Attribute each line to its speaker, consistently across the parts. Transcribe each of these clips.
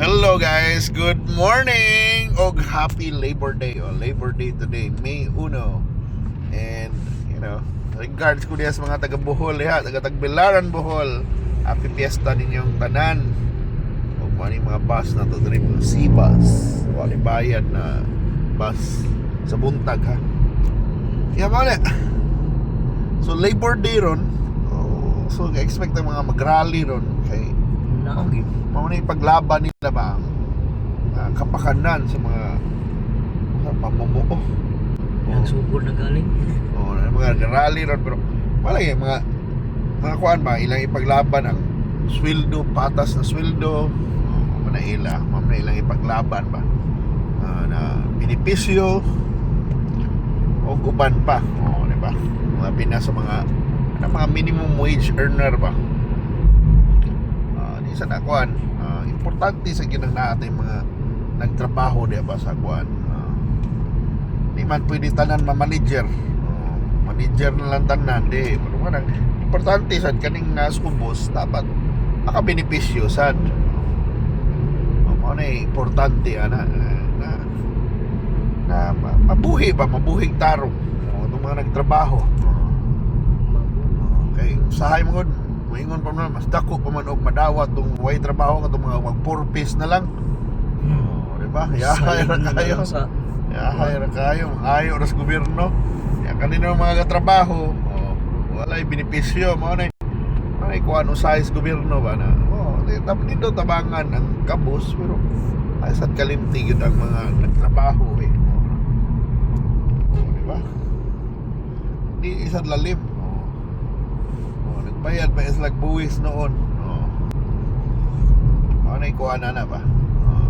Speaker 1: Hello guys, good morning! Og happy Labor Day. Oh, Labor Day today, May 1. And, regards ko diya sa mga taga Bohol, ha, taga Tagbilaran, Bohol. Happy fiesta ninyong tanan. Og mo ni mga bus na to diri, mga C-bus. Wala bayad na bus sa buntag, ha. Yeah, mao na. So Labor Day ron. Oh, so expect ang mga mag-rally ron kay
Speaker 2: Naog eh.
Speaker 1: mao na ipaglaban nila ba ang kapakanan sa mga sa pamumuo.
Speaker 2: Nagsugod na galing.
Speaker 1: Oh, na mga rally ron, pero wala yung mga kuan ba ilang ipaglaban ang sweldo, patas na sweldo. Oh, mao na ila, mao na ilang ipaglaban ba na benepisyo o uban pa. Oh, di ba? Mga pina sa mga na mga minimum wage earner ba. Di sa nakuan, importante sa ginang natin mga nagtrabaho di ba sa kuan. Di man pwede tanan ma-manager. Oh, manager na lang tanan di. Pero manang importante sad kaning nasubos dapat makabenepisyo sad. Oh, mao na importante ana na na mabuhi ba, mabuhig tarong. Oh, itong mga nagtrabaho. Oh. Okay, usahay mo gud. Moingon pa man mas dako pa man og madawat tong way trabaho katong mga mag purpose na lang. Oh, di ba? Yahay ra kayo.
Speaker 2: Sa
Speaker 1: Yahay ra kayo, ayo ra sa gobyerno. Ya kanino mga katrabaho, oh, walay benepisyo mao na kuan usahay sa gobyerno ba na. Oh, di tap dito tabangan ang kabus, pero ay sad kalimti gyud ang mga nagtrabaho eh. Oh, di ba? Di isad lalim. Oh. Oh, nagbayad pa is like buwis noon. Oh. Mao na ikuha na ba? Oh.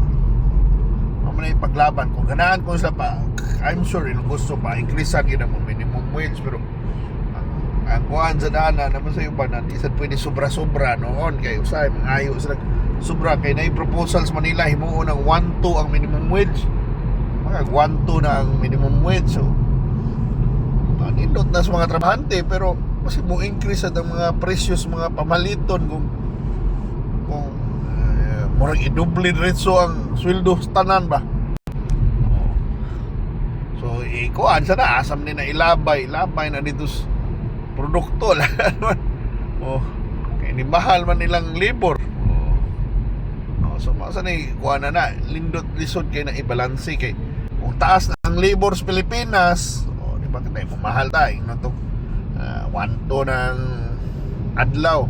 Speaker 1: Mao na ipaglaban kung ganahan ko sa pa, I'm sure ilang gusto pa increase gyud ang minimum wage, pero ang kuan sa dana naman sa iba na di sad pwede sobra-sobra noon kay usay mangayo sila sobra kay naay proposals Manila himuon ang 1-2 ang minimum wage, mga 1-2 na ang minimum wage. So nindot na sa mga trabahante, pero mas mo increase ang mga presyo sa mga pamaliton kung murag idoble diretso ang sweldo sa tanan ba. So ikuan sa na asam ni na ilabay ilabay na dito sa produkto lang. Oh, kay ni mahal man nilang labor. Oh. Oh, so masa ni kuan na na lindot lisod kay na ibalanse kay kung taas na ang labor sa Pilipinas, oh, di ba kita mo mahal ta no to 1-2 ng adlaw.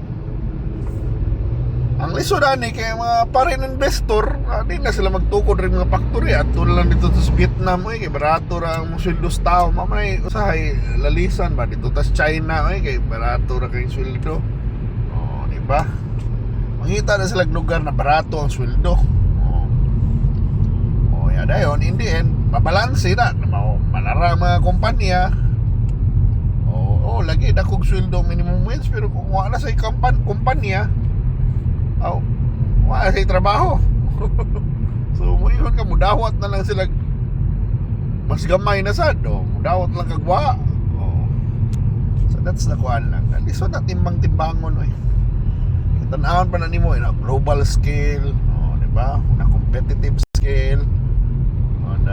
Speaker 1: Ang lisod ani kay mga foreign investor, di na sila magtukod rin mga factory ato na lang dito sa Vietnam oy, kay barato ra ang sweldo sa tao. Mao man ay usahay lalisan ba dito tas China oy, kay barato ra kay sweldo. Oh, di ba? Mangita na sila lugar na barato ang sweldo. Oh. Oh, ya dayon in the end mabalanse na mao malara ang mga kumpanya. Oh, lagi dakog sweldo minimum wage, pero kung wala sa kumpanya, oh, wala sa trabaho. So muingon ka mudawat na lang sila mas gamay na sad, oh, mudawat lang kag wa. Oh. So that's the kuan lang. At least na timbang-timbangon oy. Tan-awon pa na nimo na global scale, oh, di ba? Na competitive scale, on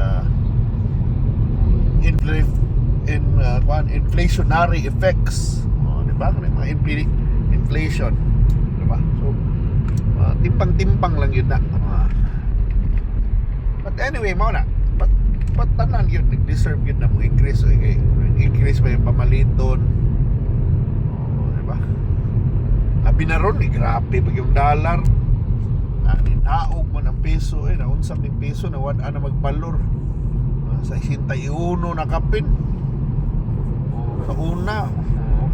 Speaker 1: kuan inflationary effects. Oh, di ba? Kung mga inflation, di ba? So timbang-timbang lang yun na. But anyway, mao na. But tanan yun, nag-deserve yun na mo increase. Okay? Increase ba yung pamaliton? Oh, di ba? Labi na ron, eh, grabe pag yung dollar. Na, naog man ang peso, eh, naunsam ning peso, na wala na magbalor. Sa 61 na kapin. Oh, sa una. Oh.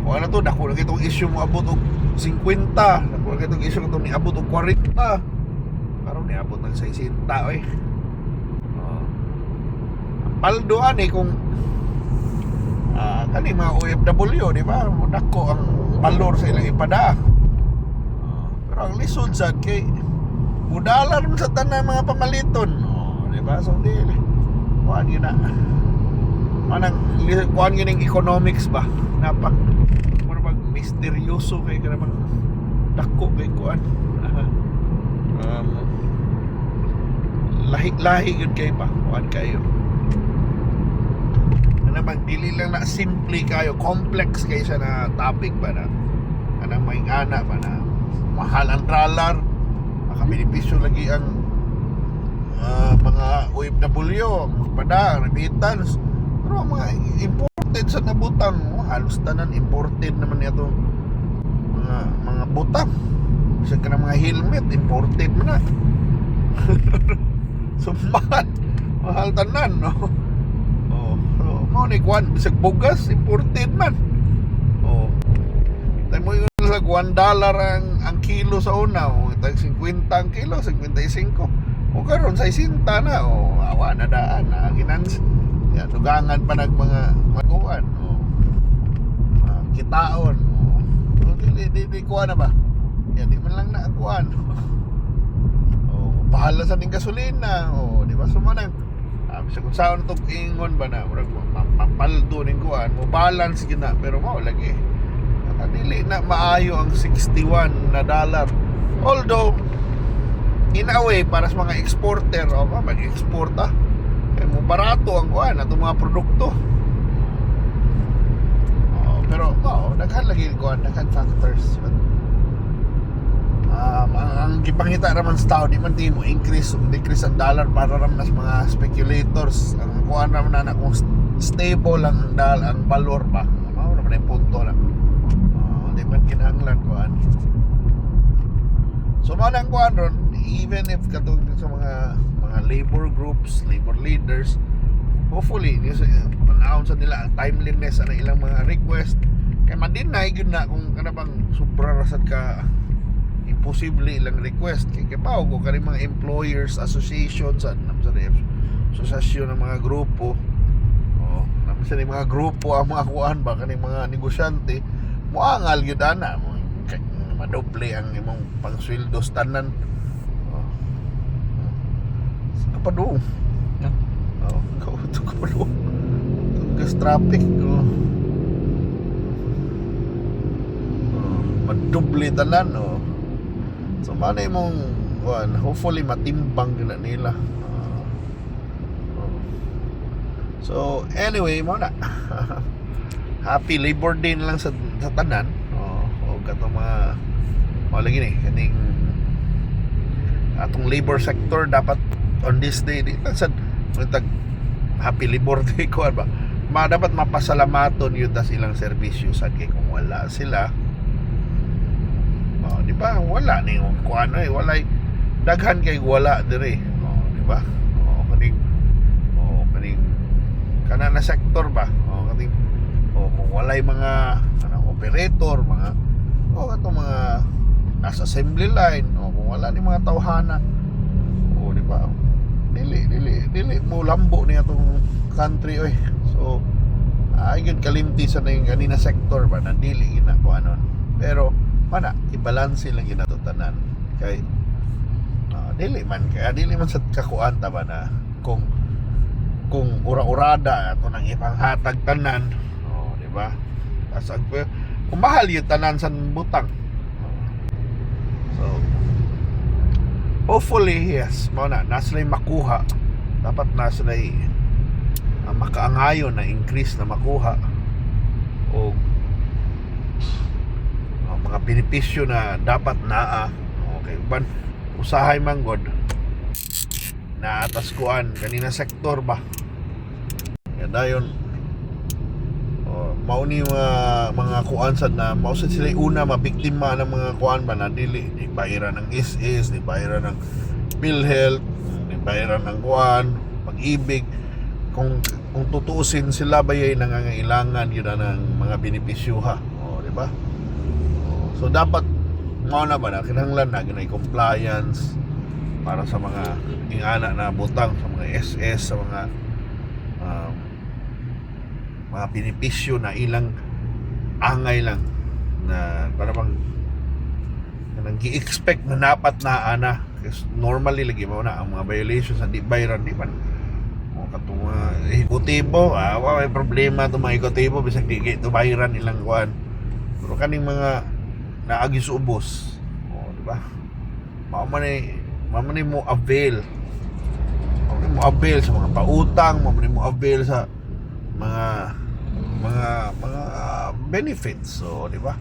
Speaker 1: Kung ano to, dako na kitong issue mo abot og 50. Dako na kitong issue itong niabot og 40. Karon niabot ng 60 oy. Oh. Ang paldo ani kung kani mga OFW, di ba? Dako ang balor sa ilang ipada. Oh, pero ang lisod sad kay mudalan man sa tanan mga pamaliton. Oh, di ba? So di kuan yun na. Manang kuan yun yung economics ba? Napak mura bag misteryoso kay kana bang dako kay kuan. um, Lahi-lahi gyud kay pa, kuan kayo. Ano bang dili lang na simple kayo, complex kay siya na topic ba na kanang may ana ba na mahal ang dollar, makabenepisyo lagi ang mga OFW, ang pada, remittance. Pero ang mga imported sa nabutang, oh, halos tanan imported naman ito mga butang. Bisag ka ng mga helmet, imported mo na. So mahal, mahal tanan, no? Oh, so, mao ni kwan, bisag bugas imported man. Oh. Tay mo yun lag $1 ang kilo sa una, oh, tag 50 ang kilo, 55. O karon 60 na, oh, awa na daan na ginans. Ya, dugangan pa nag mga maguan, oh. Mga kitaon, oh. So, dili dili kuan na ba? Ya, di man lang na kuan. Oh, bahala sa ning gasolina, oh, di ba? So mo nang sa kung saan tong ingon ba na murag mapaldo ning kuan, mo balance gyud na, pero mao lagi. Dili na maayo ang 61 na dollar. Although in a way para sa mga exporter, o ba mag-export ah. Kay mo barato ang kuan atong mga produkto. Oh, pero oh, daghan lagi kuan, daghan factors. But ang gipangita raman sa tao, di man di mo increase o decrease ang dollar para raman sa mga speculators. Ang kuan raman na kung stable lang ang dal ang valor ba. Mao raman ang punto na. Oh, di man kinahanglan kuan. So mao nang kuan ron, even if katong sa mga labor groups, labor leaders, hopefully panahon sa nila ang timeliness ang ilang mga request kay ma-deny gyud na kung kana bang sobra ra sad ka imposible ilang request, kay kibaw ko kani mga employers associations sa sa asosasyon ng mga grupo, oh, naman sa mga grupo ang mga kuan ba, kani mga negosyante moangal gyud ana mo kay madoble ang imong pangsweldo sa tanan, oh. Sa kapadung.
Speaker 2: No?
Speaker 1: Oh, kauto ka pa doon. Tunggas traffic. Oh. Oh, madoble tanan. Oh. So, manay mong, well, hopefully matimbang din na nila. Oh. So, anyway, mo na. Happy Labor Day na lang sa tanan. Oh, o katong mga mga lagi ni kaning atong labor sector dapat on this day di lang sad tag Happy Labor Day ko ba ma, dapat mapasalamaton yun tas ilang serbisyo sad kay kung wala sila, oh, di ba, wala ni yung kuan eh, walay daghan kay wala dire, oh, di ba? Oh, kaning, oh, kaning kana na sektor ba, oh, kaning, oh, kung walay mga kanang operator, mga, oh, katong mga nasa assembly line, oh, kung wala ni mga tawhana, oh, di ba, dili dili dili mo lambo niya tong country oy. So ay gyud kalimti sa na yung kanina sector ba na dili gina ko anon, pero mana ibalanse lang gina to tanan kay dili man kaya dili man sa kakuan ta ba na kung ura-urada ato nang ipanghatag tanan, oh, di ba? Tas ag kung mahal yung tanan sa butang. So hopefully, yes, mao na na sila'y makuha, dapat na sila'y makaangayon na increase na makuha o mga benepisyo na dapat naa. Okay ban usahay man god na atas kuan kanina sektor ba. Kaya dayon, oh, mao ni mga kuan sad na mao sad sila una mabiktima ng mga kuan ba na dili di bayaran ng SS, di bayaran ng PhilHealth, di bayaran ng kuan Pag-IBIG. Kung tutuusin, sila ba ay nangangailangan yun na ng mga benepisyo ha, oh, di ba? Oh, so dapat mao na ba na kinahanglan na ginay compliance para sa mga ingana na butang sa mga SS, sa mga benepisyo na ilang angay lang na para bang nang gi-expect na dapat na ana. Kasi normally lagi mo na ang mga violations sa di bayaran, di ba? O katong mga ehekutibo, ah, wa may problema itong mga ehekutibo bisag di kay bayaran ilang kuan, pero kaning mga naagi sa ubos, oh, di ba, mao man ni mo avail. Mo avail sa mga pautang, mo avail sa mga benefits. So, di ba?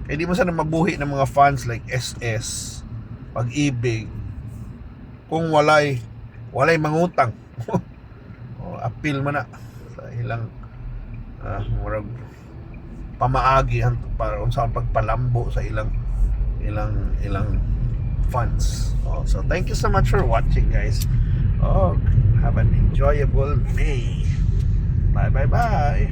Speaker 1: Eh di mo sana mabuhi ng mga funds like SS, Pag-IBIG, kung walay mangutang. O, appeal man na sa ilang murag pamaagi para unsa ang pagpalambo sa ilang funds. Oh, so thank you so much for watching, guys. Oh, have an enjoyable day. Bye bye bye.